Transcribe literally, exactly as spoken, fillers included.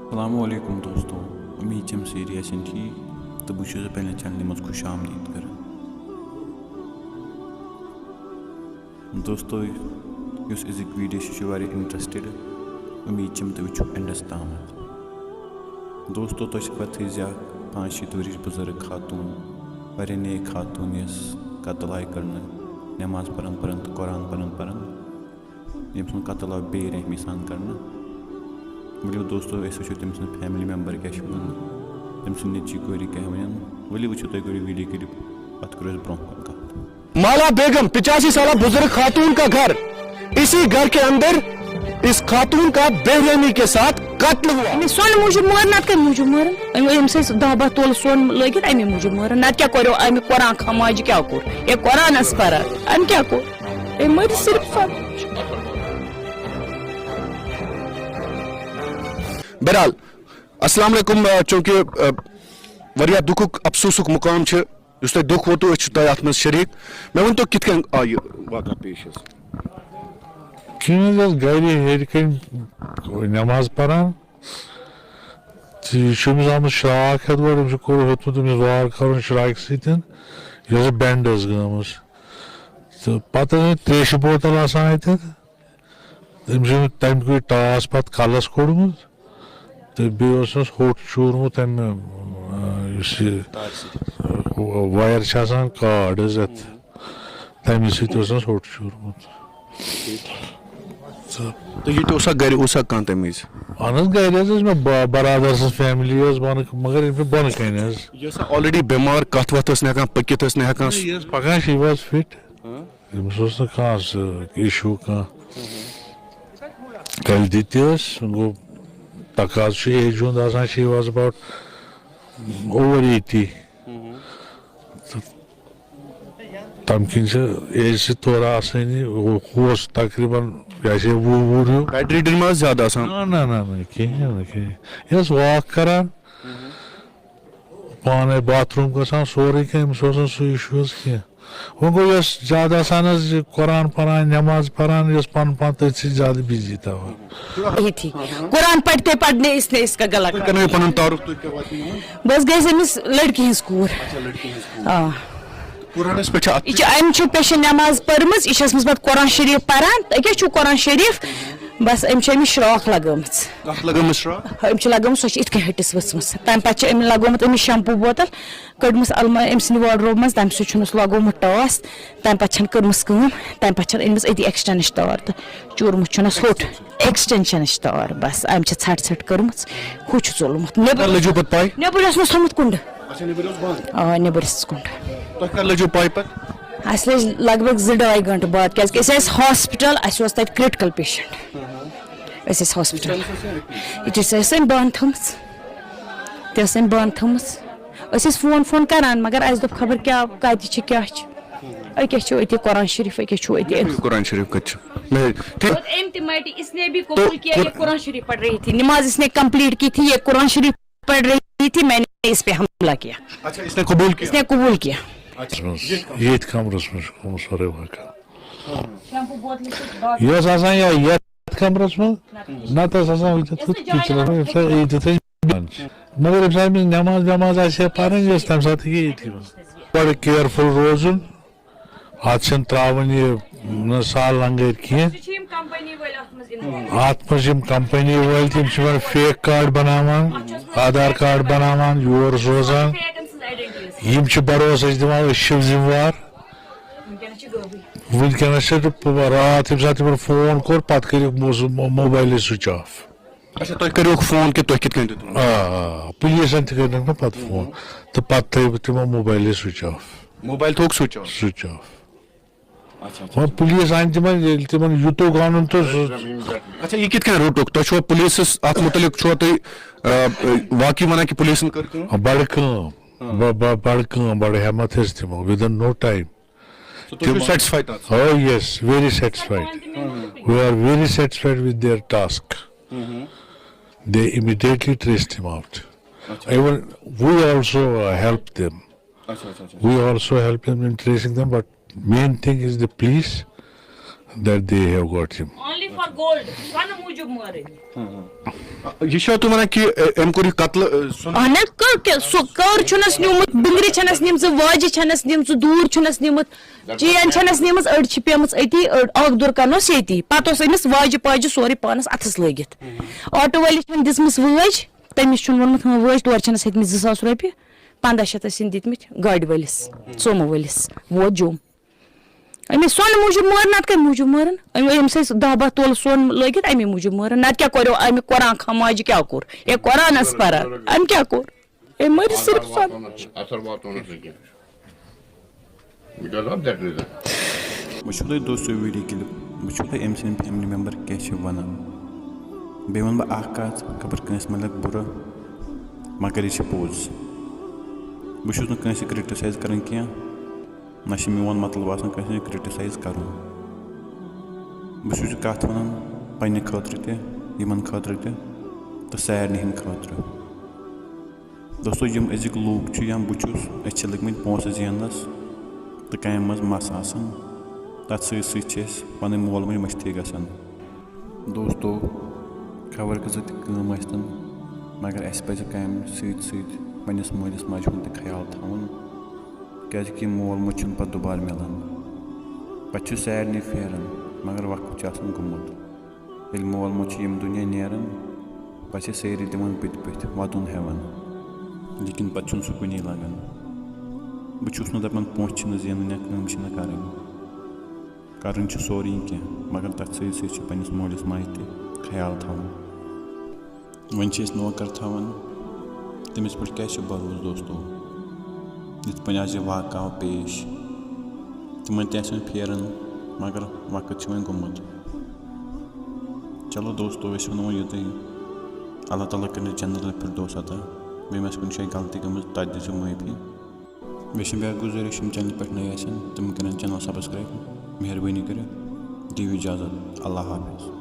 السلام علیکم دوستو، امید چھم سٲری آسن ٹھیک تہٕ بہٕ چھُس پننہِ چینلہِ منٛز خوش آمدید کران۔ دوستو، یُس أزیُک ویڈیو چھُ، یہِ چھُ واریاہ انٹرسٹڈ، امید چھم تُہۍ وٕچھِو اینڈس تامتھ۔ دوستو، تۄہہِ چھِ پتہٕے زِ اکھ پانٛژھ شیٖتھ ؤرِش بُزرگ خاتوٗن واریاہ نیک خاتوٗن یۄس قتل آیہِ کرنہٕ نٮ۪ماز پران پران تہٕ قرآن پران پران، ییٚمۍ سُنٛد قتل آو بے رحمی سان کرنہٕ۔ ؤلِو دوستو، أسۍ وٕچھو تٔمۍ سٕنٛدۍ فیملی ممبر کیٛاہ چھِ وَنان، تٔمۍ سٕنٛدۍ نیٚچی کورِ کیٛاہ وَنان۔ ؤلِو وٕچھو تُہۍ کٔرِو ویڈیو کلپ، پتہٕ کَرو أسۍ برٛونٛہہ کُن کَتھ۔ مالا بیگم، پچاسی سالہ بزرگ خاتون کا گھر، اسی گھر کے اندر اس خاتون کا بے رحمی کے ساتھ قتل ہوا۔ أمِس سۄنہٕ موٗجوٗب مٲر، نتہٕ کَمہِ موٗجوٗب مٲرٕن؟ أمۍ، أمِس ٲسۍ دَہ باہ تولہٕ سۄن لٲگِتھ، اَمے موٗجوٗب مٲرٕن۔ نتہٕ کیٛاہ کوٚریو اَمہِ قرآن خواہ ماجہِ کیٛاہ کوٚر؟ ہے قرآنس پران، أمۍ کیٛاہ کوٚر؟ أمۍ مٲرۍ صرف سۄن۔ بہرحال، السلام علیکم۔ آ، چونکہ، آ، واریاہ دُکھُک افسوسُک مقام چھُ، یُس تۄہہِ دُکھ ووتوٕ، أسۍ چھِ تۄہہِ اَتھ منٛز شریٖک۔ مےٚ ؤنۍ تو، کِتھ کٔنۍ آو یہِ واقعہ پیش حظ؟ کِہیٖنۍ حظ، گرِ ہیٚرِ کَنۍ نٮ۪ماز پَران، تہٕ یہِ چھُ أمِس آمُت شراکھ ہٮ۪تھ گۄڈٕ، أمِس چھُ کوٚر ہیوٚتمُت أمِس وار کَرُن شراکہِ سۭتۍ، یۄس بٮ۪نٛڈ ٲس گٔمٕژ۔ تہٕ پَتہٕ ٲس ترٛیشہِ بوتل آسان اَتٮ۪تھ، تٔمۍ چھُ تَمہِ کُے ٹاس پَتہٕ کَلَس کوٚڑمُت، تہٕ بیٚیہِ اوسُس ہوٚٹ چوٗرمُت اَمہِ، آ، یُس یہِ، آ، وایر چھِ آسان کارڈ حظ اَتھ، تَمی سۭتۍ اوسُس ہوٚٹ چوٗرمُت۔ تہٕ تہٕ یہِ تہِ اوسا گرِ، اوسا کانٛہہ تَمہِ وِزِ؟ اَہَن حظ، گرِ حظ ٲس مےٚ با-، برادر سٕنٛز فیملی ٲس بۄنہٕ، مگر یِم چھِ بۄنہٕ کَنہِ حظ۔ یہِ ٲسا already بٮ۪مار، کَتھ وَتھ ٲس نہٕ ہٮ۪کان پٔکِتھ، ٲس نہٕ ہٮ۪کان؟ نہ، یہِ ٲس پَکان، she was fit۔ ہاں۔ أمِس اوس نہٕ کانٛہہ سُہ issue کانٛہہ۔ کَلہِ دِتہِ ٲس، وۄنۍ گوٚو تقاضہٕ چھُ age ہُنٛد آسان، she was about over eighty۔ تہٕ تَمہِ کِنۍ چھِ age سۭتۍ تھوڑا آسٲنی، ہُہ اوس تقریٖباً، یہِ ہسا یہِ وُہ وُہُر ہیوٗ۔ Bedridden ما ٲس زیادٕ آسان؟ نہ، نہ، نہ، نہ، کِہیٖنۍ نہٕ، کِہیٖنۍ۔ یہِ ٲس walk کران، پانے bathroom گژھان، سورُے کینٛہہ، أمِس اوس نہٕ سُہ issue حظ کینٛہہ۔ وۄنۍ گوٚو، یۄس زیادٕ آسان حظ یہِ قرآن پران، نٮ۪ماز پران، یہِ ٲس پنُن پان تٔتھۍ سۭتۍ زیادٕ busy تھاوان۔ رہی تھی۔ قرآن پڑھتے پڑھنے اس نے اس کا گلا تُہۍ کاٹ۔ کَرنٲوِو پَنُن تعارُف، تُہۍ کیٛاہ وَتہِ چھِو یِوان؟ بہٕ حظ گٔیَس أمِس لٔڑکی ہٕنٛز کوٗر۔ اچھا، لٔڑکی ہٕنٛز کوٗر۔ آ۔ قرآنَس پٮ۪ٹھ چھا اَتھ یہِ چھِ، أمۍ چھِ پیشہِ نٮ۪ماز پٔرمٕژ، یہِ چھِ ٲسمٕژ پَتہٕ قرآن شریٖف پَران۔ أکیٛاہ چھُ قرآن شریٖف، بَس أمۍ چھِ أمِس شراکھ لَگٲمٕژ۔ کَتھ لَگٲمٕژ شراکھ؟ أمۍ چھِ لَگٲمٕژ، سۄ چھِ یِتھ کٔنۍ ۂٹِس ؤژھمٕژ۔ تَمہِ پَتہٕ چھِ أمۍ لَگومُت أمِس شیمپوٗ بوتل، کٔڑمٕژ الما-، أمۍ سٕنٛدِ wardrobe منٛز، تَمہِ سۭتۍ چھُنَس لَگومُت ٹاس۔ تَمہِ پَتہٕ چھَنہٕ کٔرمٕژ کٲم، تَمہِ پَتہٕ چھَنہٕ أنمٕژ أتی extension-ٕچ تار تہٕ چوٗرمُت چھُنَس ہوٚٹ۔ Extension-ٕچ تار، بَس، أمۍ چھِ ژھَٹھ ژھَٹھ کٔرمٕژ، ہُہ چھُ ژوٚلمُت۔ کَر نیٚبٕرۍ، لٔجِو پَتہٕ پَے؟ نیٚبٕرۍ اوس نہٕ تھوٚمُت کُنڈٕ۔ اچھا، نیٚبٕرۍ اوس بنٛد۔ آ، نیٚبٕرۍ اوس کُنڈٕ۔ تۄہہِ کَر لٔجِو پَے پَتہٕ؟ اَسہِ لٔج لگ بگ زٕ ڈاے گٲنٛٹہٕ بعد، کیٛازِکہِ أسۍ ٲسۍ hospital، اَسہِ اوس تَتہِ critical patient۔ أسۍ ٲسۍ hospital۔ یہِ تہِ ٲسۍ أسۍ أمۍ بنٛد تھٲومٕژ۔ تہِ ٲس أمۍ بنٛد تھٲومٕژ۔ أسۍ ٲسۍ phone phone کران، مگر اَسہِ دوٚپ خبر کیٛاہ، کَتہِ چھِ، کیٛاہ چھِ۔ أکیٛاہ چھُ أتی قرآن شریٖف، أکیٛاہ چھُ أتی أمِس۔ قرآن شریٖف کَتہِ چھُ؟ مےٚ، ٹھیٖک۔ خود أمۍ تہِ مَٹہِ، اس نے بھی قبول تو کیا، یہ قر- قرآن شریٖف پڑھ رہی تھی، نماز اس نے complete کی تھی، یہ قرآن شریٖف پڑھ رہی تھی، میں نے اس پہ حملہ کیا۔ اچھا، اس نے قبول کیا؟ اس نے قبول کیا۔ اچھا۔ ییٚتھۍ کمرس منٛز چھُ گوٚمُت سورُے واقعہ۔ یہِ ٲس آسان یا یتھ کمرس منٛز، نتہٕ ٲس آسان وٕنکیٚس kitchen-س منٛز، ییٚمہِ ساتہٕ ییٚتہِ تھٲے بنٛد چھِ۔ مگر ییٚمہِ ساتہٕ أمِس نٮ۪ماز وٮ۪ماز آسہِ ہا پرٕنۍ، یہِ ٲس تمہِ ساتہٕ ہیٚکہِ ییٚتی منٛز۔ بڑٕ careful روزُن، اتھ چھِنہٕ ترٛاوٕنۍ یہِ نہ سال لنگٲرۍ کینٛہہ۔ سُہ چھِ یِم company وٲلۍ اتھ منٛز involve۔ اتھ منٛز چھِ یِم company وٲلۍ تہِ، یِم چھِ یِمن fake card بناوان، آدھار card بناوان، یور سوزان۔ Fake-ن سٕنٛز identities۔ یِم چھِ بھروسہٕ أسۍ دِوان، أسۍ چھِ ذمہٕ وار۔ وٕنکیٚنَس چھِ راتھ ییٚمہِ ساتہٕ تِمَن phone کوٚر، پَتہٕ کٔرِکھ مو-، سُہ مو-، موبایلٕے switch off۔ اچھا، تۄہہِ کٔرِوُکھ phone کہِ تُہۍ کِتھ کٔنۍ دیُتوٕ؟ آ، آ، پُلیٖسَن تہِ کٔرنَکھ نہٕ پَتہٕ phone، تہٕ پَتہٕ تھٲوِکھ تِمو موبایلٕے switch off۔ موبایل تھوٚوُکھ switch off؟ Switch off۔ اچھا، اچھا۔ وۄنۍ پُلیٖس اَنہِ تِمَن، ییٚلہِ تِمَن یوٗتاہ گانُن تہٕ سُہ۔ اچھا، یہِ کِتھ کٔنۍ روٚٹُکھ؟ تۄہہِ چھُوا پُلیٖسَس اَتھ مُتعلِق چھُوا تُہۍ، آ، واقعی وَنان کہِ پُلیٖسَن کٔر کٲم؟ بَڑٕ کٲم، ہاں۔ بَ-، بَ-، بَڑٕ کٲم، بَڑٕ ہٮ۪مَتھ ہیٚژ تِمو، within no time۔ So تُہۍ چھِو تِمو satisfied اَتھ سۭتۍ؟ Oh yes, very satisfied۔ We are very satisfied with their task۔ They immediately traced him out۔ اچھا۔ Even we also, uh, helped them۔ اچھا، اچھا، اچھا۔ We also helped them in tracing them, but main thing is the police, that they have got him. Only for gold. سۄنہٕ موٗجوٗب مٲرٕنۍ. یہِ چھا تُہۍ وَنان کہِ أ، أمۍ کوٚر یہِ قتل أ، سۄن- اہن حظ، کٔر کیٛاہ؟ سُہ کٔر چھُنَس نیوٗمُت، بِنٛگرِ چھَنَس نِمژٕ، واجہِ چھَنَس نِمژٕ، دوٗر چھُنَس نِمُت، چین چھَنَس نِمٕژ، أڑۍ چھِ پیمٕژ أتی، أڑۍ اکھ دُر کرنو سیتی۔ پَتہٕ اوس أمِس واجہِ پاجہِ سورُے پانَس اَتھَس لٲگِتھ۔ آٹو وٲلِس چھَنہٕ دِژمٕژ وٲج، تٔمِس چھُنہٕ ووٚنمُت، ہاں وٲج، تورٕ چھَنَس ہیٚتمٕتۍ زٕ ساس رۄپیہِ، پنٛداہ شیٚتھ ٲسِن دِتمٕتۍ گاڑِ وٲلِس، سومو وٲلِس، ووت جوٚم۔ أمِس سۄنہٕ موٗجوٗب مٲر، نَتہٕ کَمہِ موٗجوٗب مٲرٕن؟ أمۍ أمِس ٲسۍ دَہ باہ تولہٕ سۄن لٲگِتھ، اَمی موٗجوٗب مٲرٕن۔ نَتہٕ کیٛاہ کوٚریو اَمہِ قرآن خان ماجہِ کیٛاہ کوٚر؟ ہے قرآنَس پَران، أمۍ کیٛاہ کوٚر؟ أمۍ مٲرِس صرف سۄنہٕ۔ اثر واتو نہٕ سُہ کینٛہہ۔ Because of that reason. وٕچھِو تُہۍ دوستو ویٖڈیو کِلِپ، وٕچھِو تُہۍ أمۍ سٕنٛدۍ فیملی مٮ۪مبر کیٛاہ چھِ وَنان۔ بیٚیہِ وَنہٕ بہٕ اَکھ کَتھ، خبر کٲنٛسہِ ما لَگہِ بُرٕ، مگر یہِ چھِ پوٚز۔ بہٕ چھُس نہٕ کٲنٛسہِ کرٛٹِسایز کَران کینٛہہ، نہ چھِ میون مطلب آسان کٲنٛسہِ کرٛٹِسایز کَرُن۔ بہٕ چھُس یہِ کَتھ وَنان پنٛنہِ خٲطرٕ تہِ، یِمَن خٲطرٕ تہِ، تہٕ سارنٕے ہِنٛدِ خٲطرٕ۔ دوستو، یِم أزِکۍ لوٗکھ چھِ یا بہٕ چھُس، أسۍ چھِ لٔگۍ مٕتۍ پونٛسہٕ زیننَس تہٕ کامہِ منٛز مَس آسان۔ تَتھ سۭتۍ سۭتۍ چھِ أسۍ پَنٕنۍ مول موج مٔشتھٕے گژھان۔ دوستو، خبر کۭژاہ تہِ کٲم ٲسۍ تَن، مگر اَسہِ پَزِ کامہِ سۭتۍ سۭتۍ پنٛنِس مٲلِس ماجہِ ہُنٛد تہِ خیال تھاوُن، کیٛازِکہِ مول موج چھُنہٕ پَتہٕ دُبارٕ مِلان۔ پَتہٕ چھُ سارنٕے پھیران، مگر وقت چھُ آسان گوٚمُت۔ ییٚلہِ مول موج چھِ ییٚمہِ دُنیا نیران، پَتہٕ چھِ سٲری دِوان پٔتۍ پٔتۍ وَدُن ہٮ۪وان، لیکِن پَتہٕ چھُنہٕ سُہ کُنی لَگان۔ بہٕ چھُس نہٕ دَپان پونٛسہٕ چھِنہٕ زینٕنۍ یا کٲم چھِنہٕ کَرٕنۍ، کَرٕنۍ چھِ سورُے کینٛہہ، مگر تَتھ سۭتۍ سۭتۍ چھُ پنٛنِس مٲلِس ماجہِ تہِ خیال تھاوُن۔ وۄنۍ چھِ أسۍ نوکَر تھاوان، تٔمِس پٮ۪ٹھ کیٛاہ چھُ بھروسہٕ دوستو؟ یِتھ پٲٹھۍ آز یہِ واقعہٕ آو پیش، تِمَن تہِ آسہِ وۄنۍ پھیران، مگر وقت چھُ وۄنۍ گوٚمُت۔ چلو دوستو، أسۍ وَنو وۄنۍ یُتُے۔ اللہ تعالیٰ کٔرِنۍ جنت الفردوس عطا۔ بیٚیہِ ما آسہِ کُنہِ جایہِ غلطی گٔمٕژ، تَتھ دِژیو معٲفی۔ بیٚیہِ چھِ بیٛاکھ گُزٲرِش، یِم چینلہِ پٮ۪ٹھ نٔے آسن، تِم کٔرِنۍ چینل سبسکرایب۔ مہربٲنی کٔرِتھ دِیِو اِجازت۔ اللہ حافظ۔